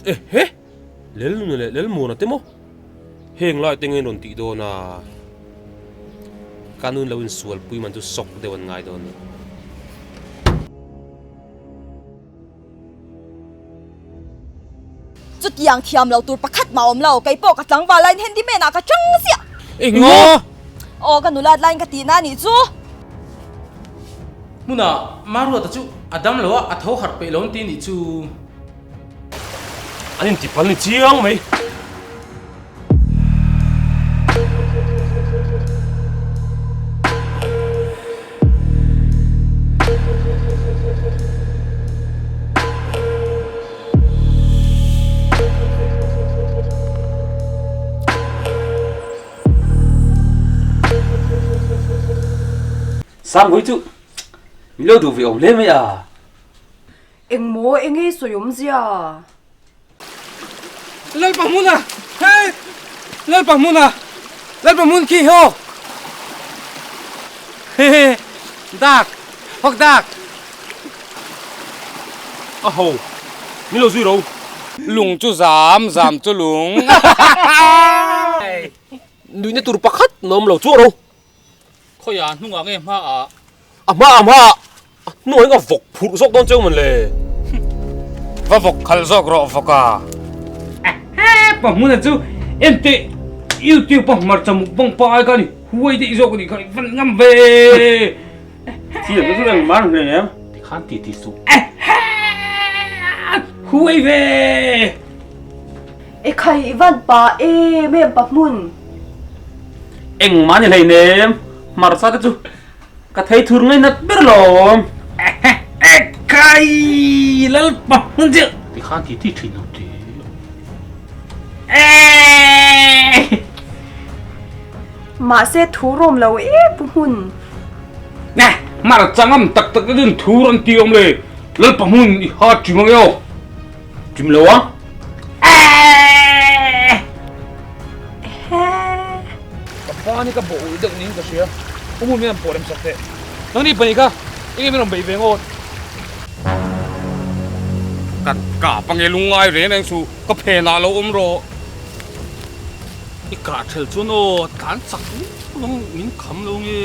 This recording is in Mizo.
Ehe! Lelnuna leh Lelmuana te maw? Heng lai te nge an rawn tih dawn a? Ka nun lo insualpui man chu sawk deuh an ngai dawn a ni. Chutiang thiam lo tur pakhat mah awm lo, kei pawh ka tlangval laiin handyman ah ka chang ziah. Engaw? Aw ka nulat laiin ka tihna a nih chu. Hmunah Maruata chu a dam lo a, a tho harh peih lo an ti nih chu. An intipal ni chiang mai. Sanghui chu min lo duh ve awm hle mai a. Engmaw enge sawi awmzia? Lalpa hmuna hei Lalpa hmuna Lalpa hmun khi haw hehe dak hawk dak a ho min lo zui ro lung chu zam zam chu lung nuihna tur pakhat na awm lo chuah ro khawiah hnungah nge hmaah A hma a hma a hnuai in ka vawk phurh zawk dawn cheu man le. Va vawk khalh zawk rawh vawk a. Ehe pa hmuna chu enteh youtube a hmarcha mukbang pa ai khan i huai daih zawk anih kha i van ngam ve. Thiam chu engmah an hre em? Tikhan ti ti suh. Ehe huai ve. Ekhai i van pa em em pa hmun. Engmah ni hleinem hmarcha te chu Ka thei thur ngei nat ber lawm. Ekai lalpa hmun chu. Ti khan ti ti thin lo ti. Mahse thu rawm lo e pu hmun. Nè, mar changam tak tak din thu ran ti awm le. Lalpa hmun i ha trim ang eo. Trim lo a. Ka pa ni ka bawh ulh deuh niin ka hria. U Hmun min rawn pawh rem sak teh. Nangni pahnih kha enge min rawn beih ve ngawt? Kan kap ange lungngai reng reng suh, ka phenah lo awm rawh. I kah ṭhel chuan aw tlan chak viau ang min kham lo nge.